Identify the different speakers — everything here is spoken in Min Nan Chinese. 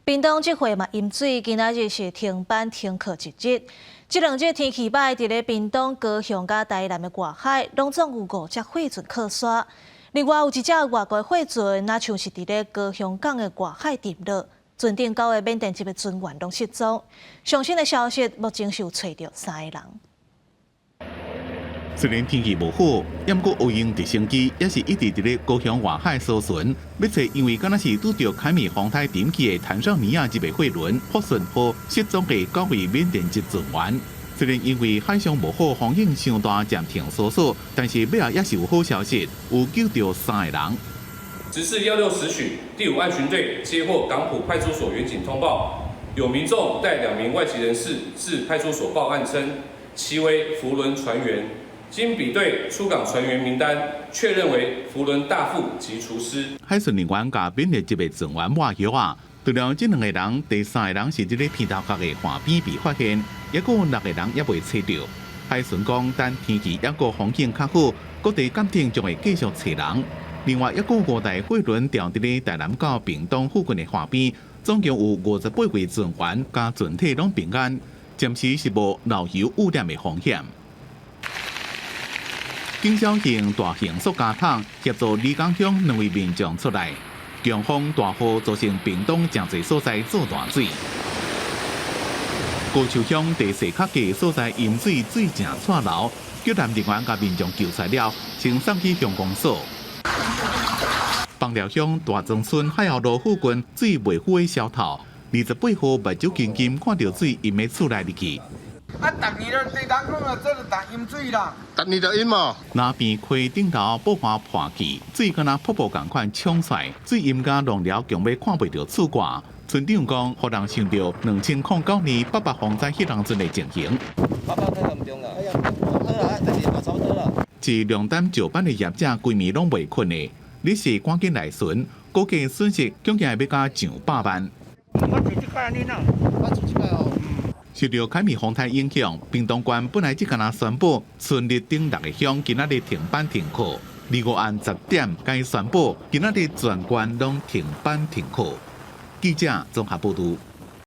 Speaker 1: 屏東這回嘛淹水，今仔日是停班停課一日。這兩日天氣䆀，佇咧屏東、高雄佮台南的外海，攏總有五隻貨船靠沙。另外有一隻外國貨船，若像是佇咧高雄港的外海沉落，船頂九個緬甸籍的船員攏失蹤。上新的消息，目前是有揣著三个人。
Speaker 2: 雖然天氣無好，毋過烏鷹直升機也是一直佇咧高雄外海搜尋，欲揣因為敢若是拄著凱米風颱沉去的坦桑尼亞籍的貨輪福順號失蹤的九位緬甸籍船員。雖然因為海象無好，風險傷大，暫停搜索，但是尾後也是有好消息，有救著三个人。
Speaker 3: 直至16時許，第五岸巡隊接獲港埔派出所員警通報，有民眾帶兩名外籍人士至派出所報案稱，其為扶輪船員。經比對出港船員名單，確認為扶輪大副及廚師。
Speaker 2: 海巡人員共緬甸籍的船員抹藥仔，除了這兩个人，第三个人是佇咧鼻頭角的岸邊被發現，猶閣有六个人猶未揣著。海巡講，等天氣猶閣風景較好，各地艦艇將會繼續揣人。另外，猶閣五台貨輪調佇咧台南到屏東附近的岸邊，總共有58位船員佮船體攏平安，暫時是無漏油污染的風險。警消用大型塑膠桶協助里港鄉兩位民眾出來，強風大雨造成屏東誠濟所在做大水。高樹鄉地勢較低所在淹水水正掣流，救援人員共民眾救出來了，先送去鄉公所。枋寮鄉大莊村海後路附近水袂赴的消透，28號目睭金金看著水淹佇厝內入去。
Speaker 4: 啊，逐年都對人講啊，這就逐淹水啦。
Speaker 5: 逐年就淹哦。
Speaker 2: 那邊溪頂頭布花破去，水敢若瀑布仝款衝出來，水淹甲農寮強欲看袂著厝蓋。村長講，予人想著2009年八八風災彼當陣的情形。
Speaker 6: 八八太嚴重啦，好啦，但是嘛差不多啦。
Speaker 2: 是兩擔石板的業者，規暝攏袂睏的，你是趕緊來巡，估計損失恐驚會欲加上百萬。
Speaker 4: 我做這擺按呢啦，
Speaker 6: 我做這擺哦。
Speaker 2: 受著凱米風颱影響，屏東縣本來只干焦宣布春日頂六个鄉今仔日停班停課，25暗10點改宣布今仔日全縣攏停班停課。記者綜合報導。